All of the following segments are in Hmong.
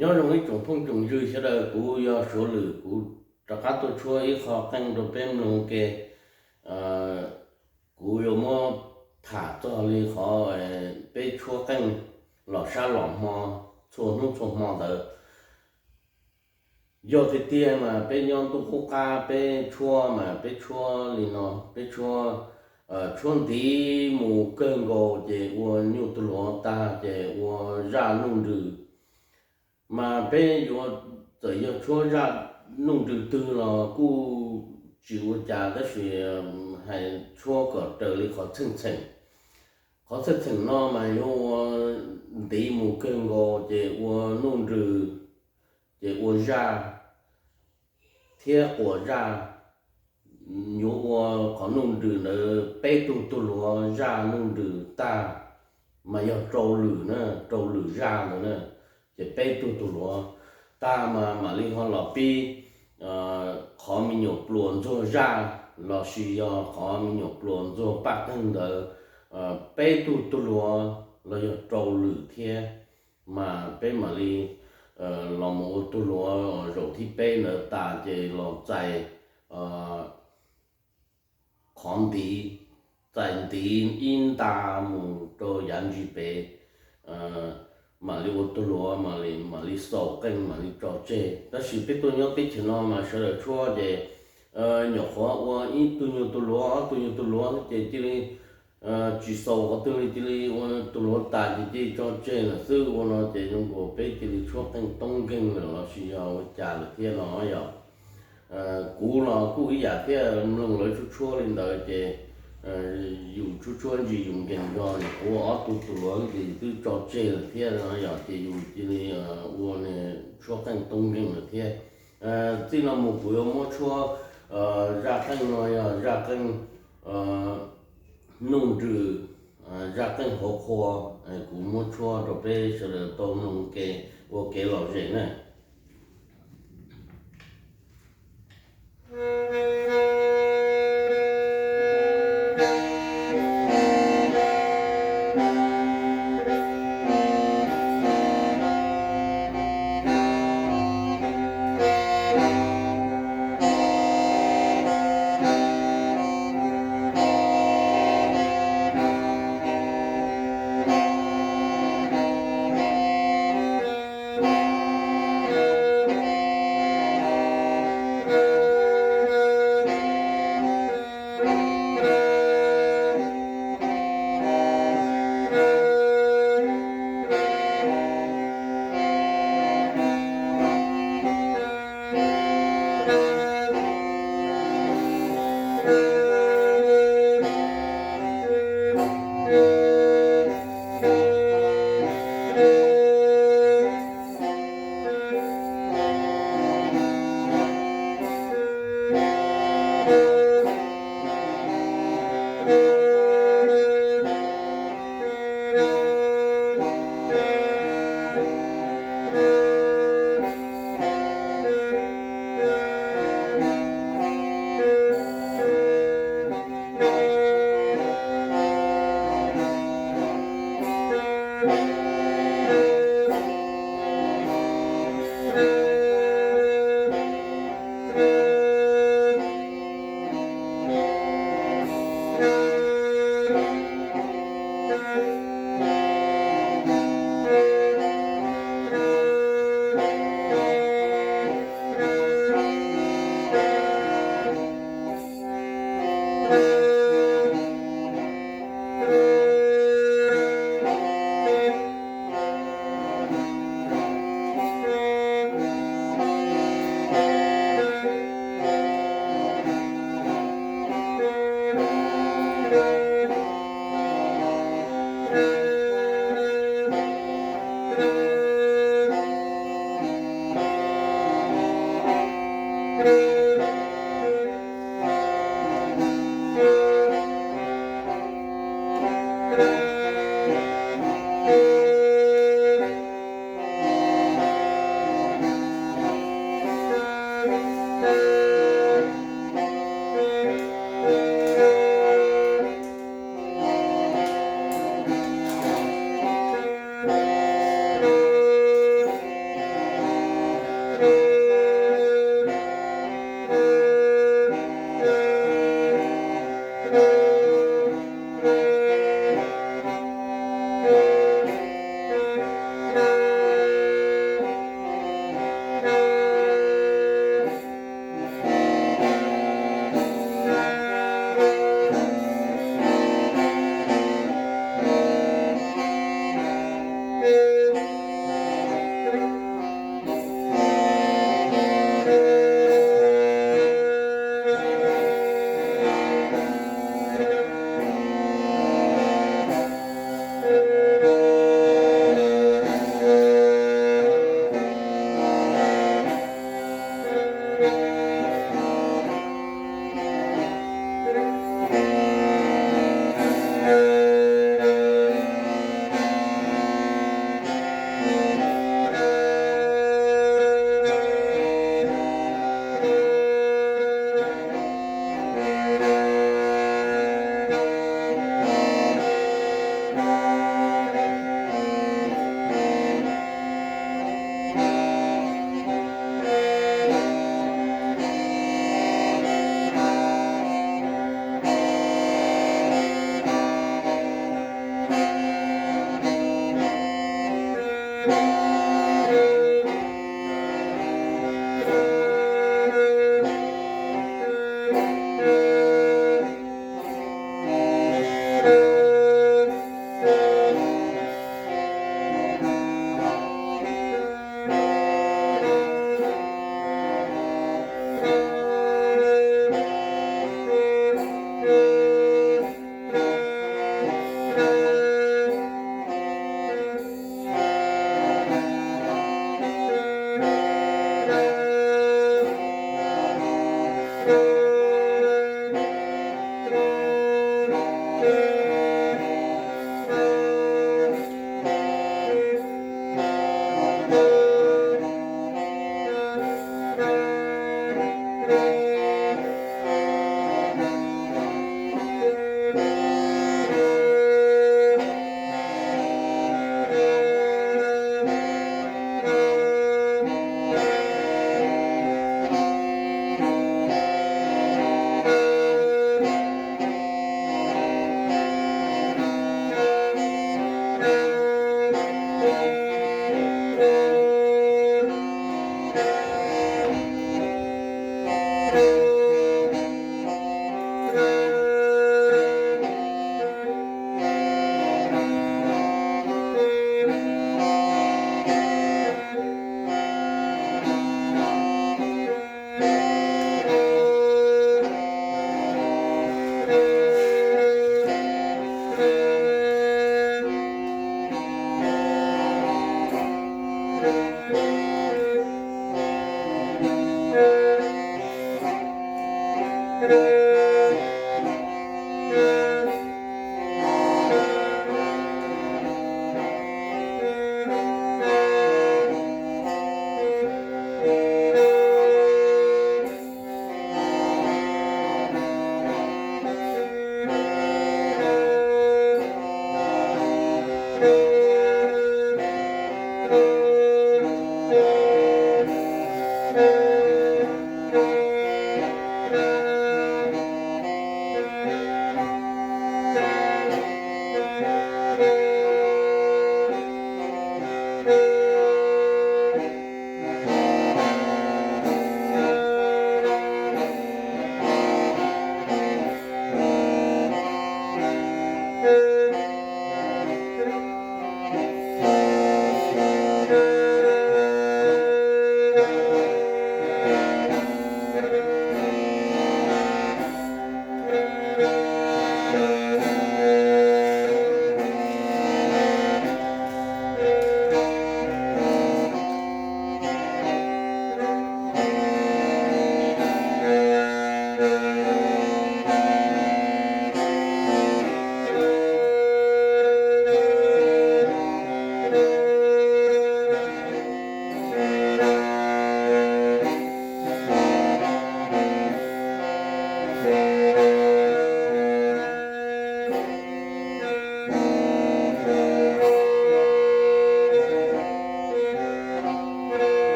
Nyob zoo ib tsoom phooj tsoom ywg sawv daws, kuv yog Suav Lwm, kuv rov qab tuaj tshuab ib qho qeej rau peb mloog ke. Kuv yuav muab tham txog li qhov peb tshuab qeej los sab los hmo txhua hnub txhua hmo ntawd. Yog tiag tiag mas peb nyob ntuj qub qab peb tshuab mas peb tshuab li no, peb tshuab, tshuab ntiv mus kawg nkaus ces ua nyuj tus hluav tag ces ua zaj nuj nrws. Mas peb yuav, txawm yog tshuab zaj nuj nrws twg los kuj tsis ua cas, tab sis hais tshuab kom raws li qhov txheej txheem. Qhov txheej txheem no mas yuav ua ntiv mus kawg nkaus ces ua nuj nrws, ces ua zaj thiab quas zaj. Yuav ua qhov nuj nrws ntawd peb tug tus hluav zaj nuj nrws tag mas yog rau lwm na, rau lwm zaj ntawd na, ces peb tug tus hluav tag mas mam li ho los pib qhov me nyuam pluas ntxuag zaj los sis yog qhov me nyuam pluas ntxuag paj qeeg ntawd peb tug tus hluav los yog rau lwm thiab. Mas peb mam li los mus ua tus hluav zaum thib peb ntawd tas ces los txais qhov ntiv, txais ntiv ib nta mus rau yav ntsis pem, mam li ua tus hluav, mam li xaus qeej mam li tso tseg. Tab sis peb tuaj nyob teb chaws no mas sawv daws tshuab ces nyuam qhuav ua ib tug nyuag tus hluav, ob tug nyuag tus hluav ces cia li tsis xaus qhov twg li, cia li ua tus hluav tas ces cia li tso tseg lawm xwb. Ua no ces zoo nkaus peb cia li tshuab qeej toob nkeeg lawm los sis yog ua cas lawm thiab no yog. Kuv los kuj ib yam thiab, mloog lawv tshuab tshuab li ntawd ces yus tshuab tshuab ntsis yus nkees zog, yus ua ob tug tus hluav ces yus twb tso tseg lawm thiab no yog, ces yus cia li ua tshuab qeej toob nkeeg lawm thiab. Txij no mus kuv yuav muab tshuab zaj qeej no yog zaj qeej nuj nrws, zaj qeej hauv qhua, kuv muab tshuab rau peb sawv daws tau mloog ke ua kev lom zem na.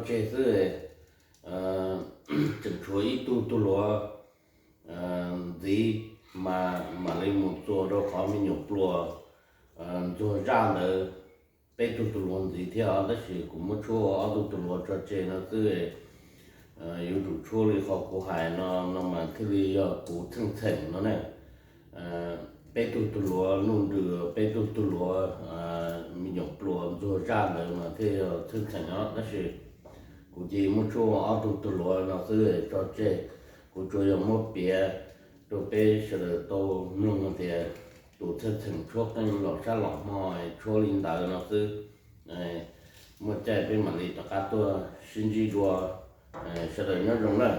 tseg xwb. Tseem tshuav ib tug tug hluas ntxiv mas mam li mus txuas rau qhov me nyuam pluas ntxuag zaj ntawd peb tug tug hluas ntxiv thiab os, tab sis kuv muab tshuab ob tug tug hluas tso tseg no xwb. Yuav tsum tshuab li qhov kuv hais no no mas thiaj li yog kuv txheej txheem no ne. Peb tug tug hluas nuj nrws, peb tug tug hluas me nyuam pluas ntxuag zaj ntawd mas thiaj yog txheej txheem os, tab sis kuv cia li muab tshuab ob tug tug hluas no xwb tso tseg. Kuv tsuas yog muab piav rau peb sawv daws tau mloog tias tus txheej txheem tshuab qeej los sab los hmo tshuab li ntawd no xwb. Muaj caij peb mam li rov qab tuaj sib ntsib dua. Sawv daws nyob zoo na.